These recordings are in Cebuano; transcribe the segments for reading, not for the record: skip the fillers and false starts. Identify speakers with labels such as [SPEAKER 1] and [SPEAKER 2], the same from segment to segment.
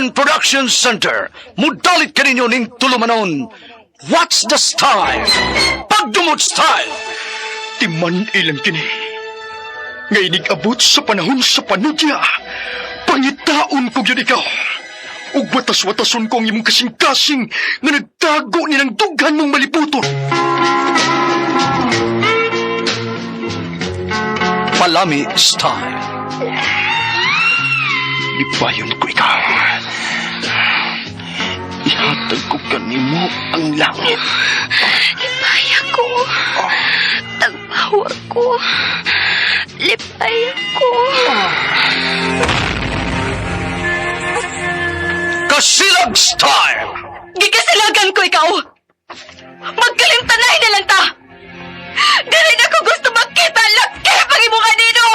[SPEAKER 1] RMN Production Center, mudalit kaninyo ning tulumanon. What's the style? Pagdumot style!
[SPEAKER 2] Timan ilang kini. Nga inig-abot sa panahon sa panudya, pangitaon ko gyud ikaw. Ug watas-watason ko ang imong kasing-kasing nga nagtago nilang dughan mong maliputon.
[SPEAKER 1] Palami style.
[SPEAKER 2] Lipayon ko ikaw. Ihatag ko kanimo ang langit.
[SPEAKER 3] Lipay ako. Tagpawa ko. Lipay ako.
[SPEAKER 1] Kasilag style!
[SPEAKER 3] Gikasilagan ko ikaw! Magkalimtanay na lang ta! Dili na ko gusto makita laki pag imong anino!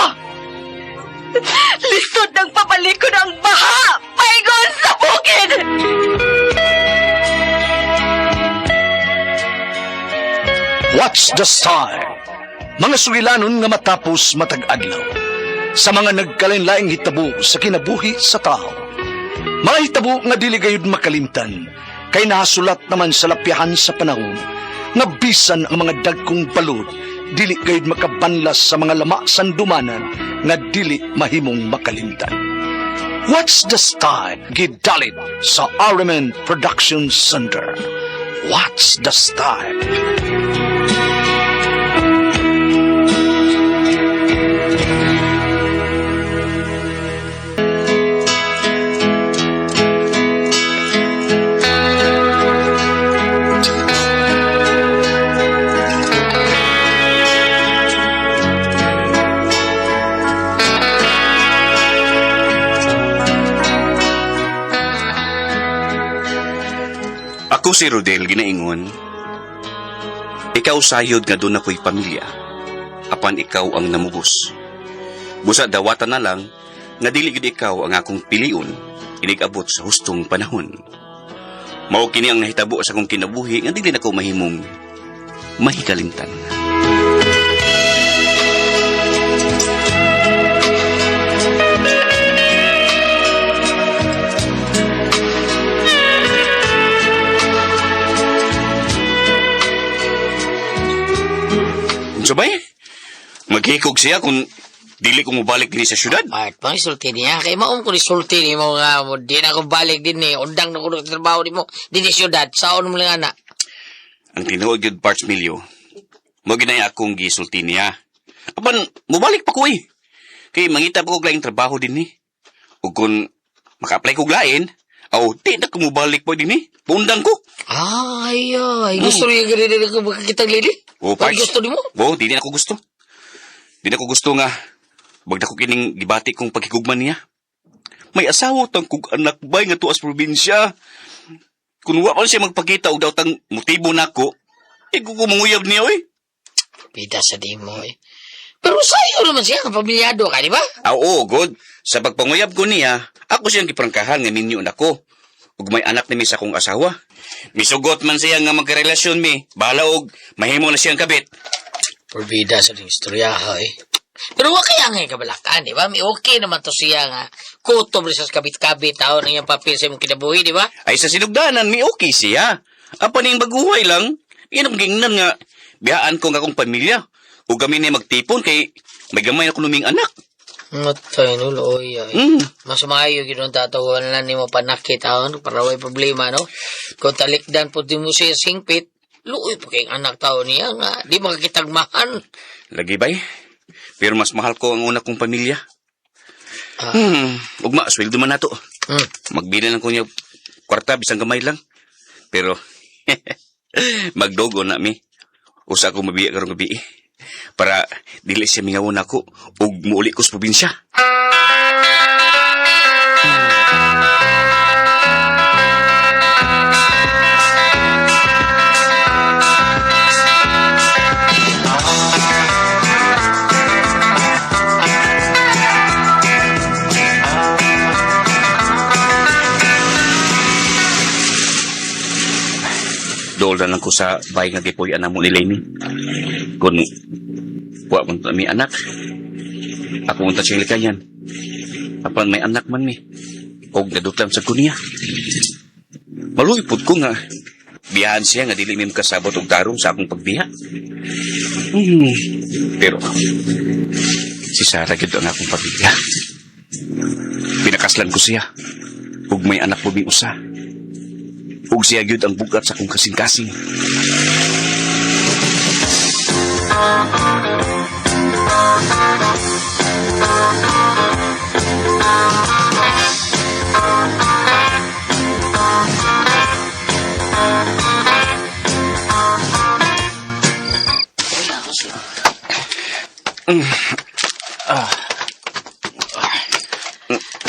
[SPEAKER 3] Lisod ng pabalik ko ng baha! Paingon sa bukid!
[SPEAKER 1] What's the style? Mga sugilanon nga matapos matag adlaw. Sa mga nagkalain-laing hitabo sa kinabuhi sa tao. Mga hitabo nga dili gayud makalimtan, kay nahasulat naman sa lapyahan sa panahon, nga bisan ang mga dagkong balod, dili gayud makabanlas sa mga lama sandumanan nga dili mahimong makalimtan. What's the style? Gidalit sa RMN Production Center. What's the style?
[SPEAKER 4] Ako si Rodel ginaingon. Ikaw sayod nga doon ako'y pamilya. Apan ikaw ang namugos. Busa dawatan na lang nga dili gid ikaw ang akong piliun inig-abot sa hustong panahon. Mao kini ang nahitabo sa akong kinabuhi nga dili nako mahimong mahikalimtan. Unsa bay? Maghikog siya kung dili ko mobalik dinhi sa syudad.
[SPEAKER 5] Part pang isulti niya. Kay maong ko isulti ni mo nga mo. Di na ako balik din ni. Undang na ko ng trabaho ni mo. Di ni siyudad. Saon mo lang ana.
[SPEAKER 4] Ang tinuod gyud Parts Milyo, mo ginay akong gisulti niya. Apan mobalik pa ko eh. Kay mangita pa ko og laing trabaho dinhi. Ug kung maka-apply ko og lain, aw di na ko mobalik pa dinhi. Pundang ko.
[SPEAKER 5] Ay, ay. Gusto niya ganun din ako makakitang lady?
[SPEAKER 4] Oh,
[SPEAKER 5] Ay,
[SPEAKER 4] Parts.
[SPEAKER 5] gusto ni mo?
[SPEAKER 4] Oh, di na ako gusto. Di na ko gusto nga bagda ko kining gibati kong pagkigugman niya. May asawa tang kog anak bay nga tuas probinsya. Kung wa man siya magpakita og daw tang motibo nako, eh ko manguyab niya oy.
[SPEAKER 5] Pida sa di mo eh. Pero sayo naman siya, pamilyado ka, di ba?
[SPEAKER 4] Ah, oo, good. Sa pagpanguyab ko niya, ako siyang giprangkahan nga minyo nako. Ug may anak ni mi sa akong asawa. Misugot man siya nga magkarelasyon mi. Bahala og mahimo na siyang kabit.
[SPEAKER 5] Porbida sa ding istorya, eh. Pero wa kaya nga kabalakan, di ba? May okay naman to siya nga. Kutob rin sa kabit-kabit, tao na iyang papel sa imong kinabuhi, di ba?
[SPEAKER 4] Ay sa sinugdanan, mi okay siya. Apan ning baguhay lang, yan ang gingnan nga biyaan ko nga akong pamilya. Ug kami ni magtipon kay may gamay ako numing anak.
[SPEAKER 5] Matay no, looy, ay. Mas maayo gyud ang tatawan lang nimo panakit taon para way problema, no? Kung talikdan po di mo siya singpit, luoy pa kayong anak tao niya nga, di makakitagmahan.
[SPEAKER 4] Lagi bay. Pero mas mahal ko ang una kong pamilya.
[SPEAKER 5] Ah.
[SPEAKER 4] Ugma, sweldo man nato. Magbila lang ko niya kwarta, bisang gamay lang. Pero, magdogo na mi. Usa ko mabiya karong gabi. Para dili siya mingawon ako ug muuli ko sa probinsya. Dool na lang ko sa bahay nga gipuy-an namo ni Lenny. Kung wa man ta mi anak, ako unta siyang likayan. Apan may anak man mi. Og nadutlan sa ko niya. Maluoy pud ko nga biyahan siya nga dili mi makasabot og tarong sa akong pagbiya. Pero si Sarah gyud ang akong pamilya. Pinakaslan ko siya. Ug may anak po ming usa. Ug siya gyud ang bugat sa akong kasing-kasing.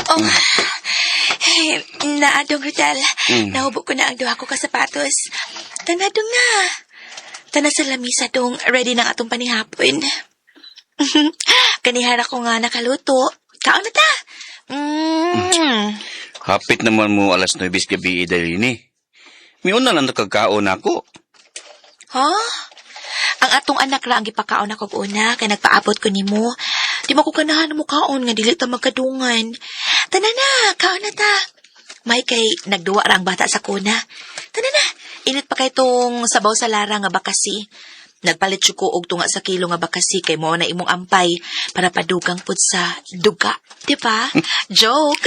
[SPEAKER 3] Oh, hey, naadong Rodel. Nahubo ko na ang duha ko ka sapatos. Tanadong na. Tana sa lamisa dong, ready na ang atong panihapon. Kanihara ko nga nakaluto. Kaon na ta. Mm.
[SPEAKER 4] Hapit naman mo alas 9 gabi dali ni. Miuna lang nakagkaon ako.
[SPEAKER 3] Ha? Ang atong anak ra ang gipakaon ako og una kay nagpaabot ko nimo. Di mo ko ganahan mo kaon nga dili ta magkadungan. Tana na, kaon na ta. May kay nagduwa ra ang bata sa kuna. Tana na, init pa kay tong sabaw sa lara nga bakasi. Nagpalit siya ko og tunga sa kilo nga bakasi kay mao na imong ampay para padugang pud sa duga, di ba? Joke.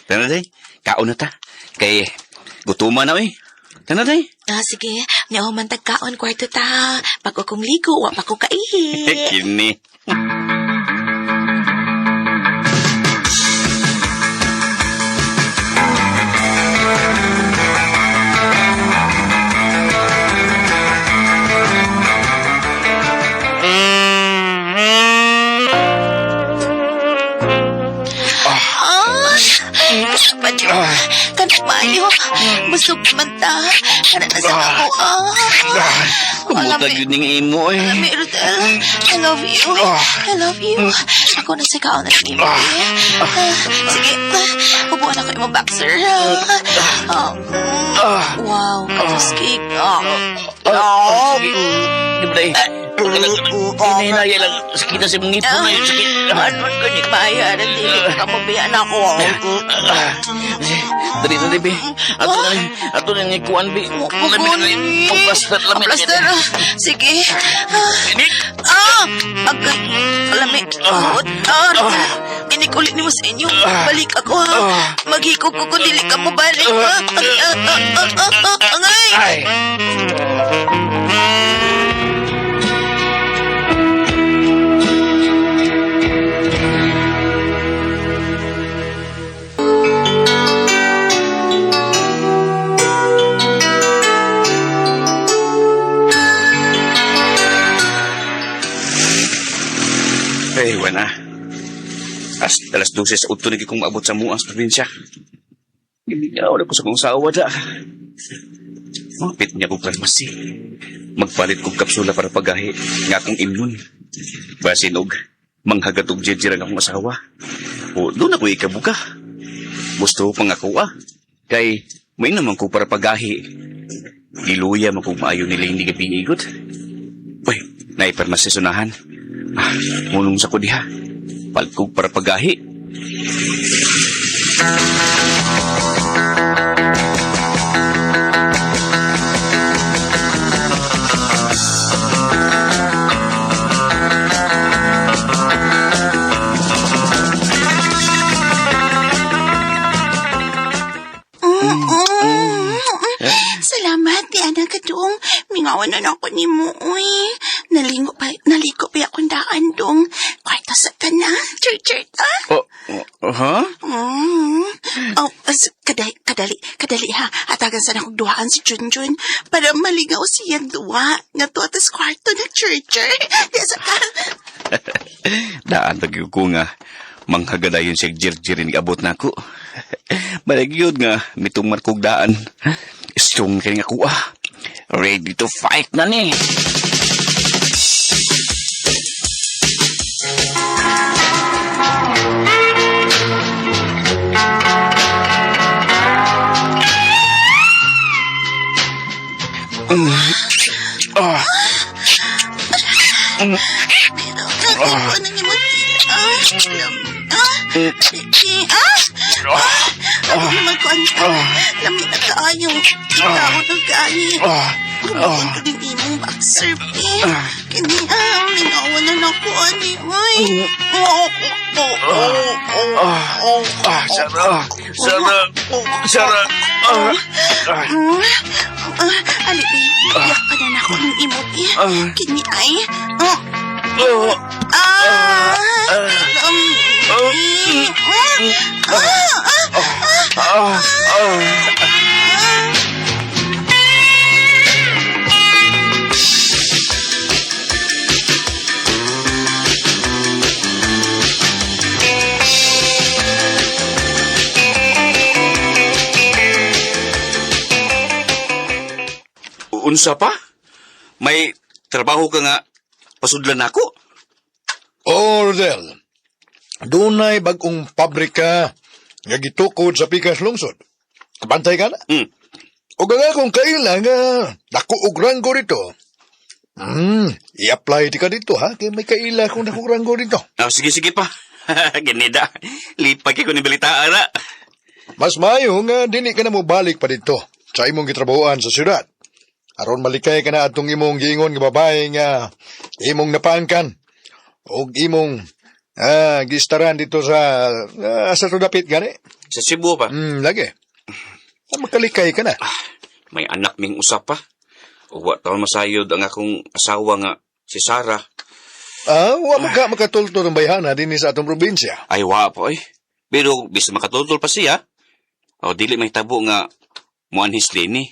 [SPEAKER 4] Tana day, kaon na ta. Kay gutuma na oy. Tana day.
[SPEAKER 3] Ah, sige, nya man tag kaon kwarto ta. Pag akong ligo, wa pa ko kaihi.
[SPEAKER 4] Kini.
[SPEAKER 3] Ah, Patyo, kanang maayo. Busog man ta. Kana na sa ako. Ah.
[SPEAKER 4] Kumutag yun ning imo eh.
[SPEAKER 3] Lami, Rodel. I love you. I love you. Ako na sa kaon na nimo. Ah, sige, ubuan ako imong boxer. Ah, wow, katos cake. Ah.
[SPEAKER 4] Sige. Di ba day? Hinahinaya lang. Sakit na sa imong ngipon na yun. Sakit.
[SPEAKER 3] Ano ko ni Maya, dili ka mo biyan ako.
[SPEAKER 4] Dali na, bi. Ato na, ato na ni kuan bi. Lami na ni. Plaster, lami na.
[SPEAKER 3] Plaster. Sige. Ah! Agay. Lami. Buot. Ah, Inik ulit nimo sa inyo. Balik ako ha. Maghikog ko kung dili ka mo balik. Ah, ah, ah, ah, ah, ah, Angay!
[SPEAKER 4] Ay. Ay, wala. As, alas 12 sa udto na kong maabot sa muang sa probinsya. Gimingaw na ko sa kong sawa da. Mapit niya kong farmasi. Magpalit kong kapsula para pagahi nga akong immune. Basin og manghagat og jejir ang akong asawa. O doon ako ikabuka. Gusto pang ako ah. Kay may naman ko para pagahi. Giluya man kung maayo nila hindi gabi igot. Uy, naiparmasi sunahan. Ah, munong sa ko diha. Palkog para pagahi.
[SPEAKER 6] Salamat, di anak kadong. Mingawan na ako ni mo, uy. Nalingo pa, naliko pa akong daan dong. Kwarta sa ka na. Chur, chur, ah.
[SPEAKER 4] Oh, oh, ha?
[SPEAKER 6] Mm. Oh, kadali, kadali, kadali ha. Atagan sana kong duhaan si Junjun para maligaw siya duwa. Nga to atas kwarto na chur, chur. Di sa ka.
[SPEAKER 4] Daan pag ko nga manghagadayon siya jirjirin abot na ako. Balik yun nga, mitumar kog daan. Strong kay nga kuha. Ready to fight na ni.
[SPEAKER 6] Pero, ano ni mo tila? Ah, eh, ah! Ah! Ako naman ko, ka. Lami na kaayo. Ikaw na gani. Kumuon ko din imong boxer, eh. Kini, ah, minawa na nako, ani, uy. Oh, oh, oh, oh, oh,
[SPEAKER 4] Ah, Sarah. Sarah. Sarah. Ah. Ah.
[SPEAKER 6] Ah, ali, eh. Yak pa na nako ng imo, eh. Kini ay. Oh,
[SPEAKER 4] Oh.
[SPEAKER 6] ah. Eh, ah, ah,
[SPEAKER 4] Ah. Ah. Unsa pa? May trabaho ka nga pasudlan ako.
[SPEAKER 7] Oo, Rodel. Dunay bagong pabrika nga gitukod sa Pikas Lungsod. Kabantay ka na? O nga kung kaila nga dako og ranggo dito. I-apply di ka dito ha, kay may kaila kung dako og ranggo dito.
[SPEAKER 4] Ah, sige, sige pa. Ganida. Lipag ko ni balita ara.
[SPEAKER 7] Mas maayo nga dili ka na mo balik pa dito sa imong gitrabahoan sa syudad. Aron malikay ka na atong imong giingon nga babae nga imong napaangkan og imong gistaran dito sa sa dapit gani.
[SPEAKER 4] Sa Cebu pa.
[SPEAKER 7] Lagi. Makalikay ka na.
[SPEAKER 4] May anak ming usap pa. Uwa taon masayod ang akong asawa nga si Sarah.
[SPEAKER 7] Ah, wa man ka makatulto ng bayhana dinhi sa atong probinsya.
[SPEAKER 4] Ay, wa po eh. Pero bis makatutol pa siya, o dili may tabo nga muanhis lini.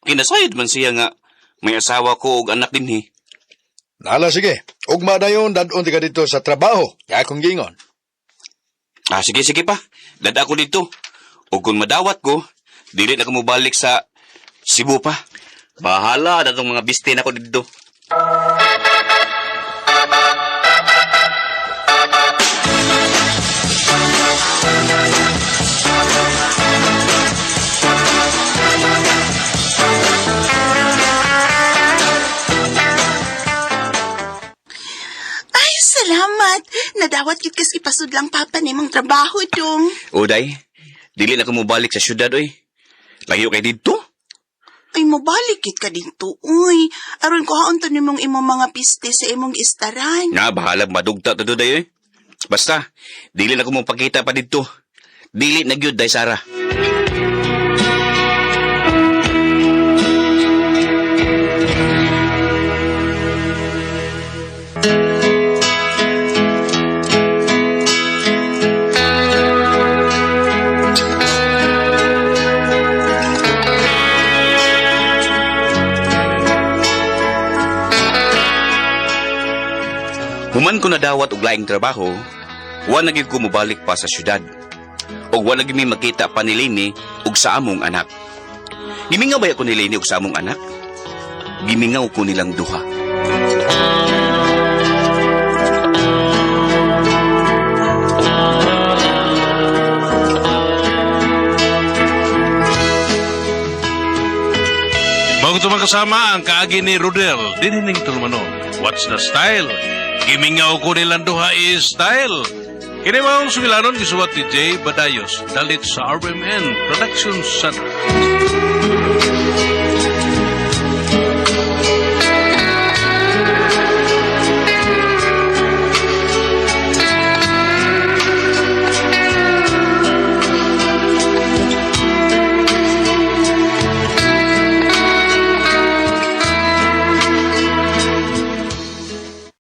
[SPEAKER 4] Kinasayod man siya nga may asawa ko og anak dinhi.
[SPEAKER 7] Nala sige. Ugma dayon dadon ti ka dito sa trabaho. Kaya akong giingon.
[SPEAKER 4] Ah, sige, sige pa. Dada ko dito. O kung madawat ko, dili na ko mobalik sa Cebu pa. Bahala na tong mga biste na ko dito.
[SPEAKER 6] Ay, salamat. Nadawat gid kas ipasudlang papa nimong trabaho dong.
[SPEAKER 4] Uday, dili na ko mobalik sa syudad, oy. Layo kay dito.
[SPEAKER 6] Ay, mobalik gid ka dito, uy. Aron ko haon to nimong imong mga piste sa imong istaran.
[SPEAKER 4] Nga, bahala madugta to day, oy. Basta, dili na ko mopakita pa dito. Dili na gyud, day Sara. Human ko nadawat og laing trabaho, wa na gyud ko mobalik pa sa syudad. Og wa na gyud mi makita pa ni Leni og sa among anak. Gimingaw ba ako ni Leni og sa among anak? Gimingaw ko nilang duha.
[SPEAKER 8] Bago ito makasama ang kaagi ni Rodel, dinining tulumanon. What's the style? Gimingaw ko nilang duha is style. Kini maong sugilanon gisuwat ni Jay Badayos, dalit sa RMN Production Center.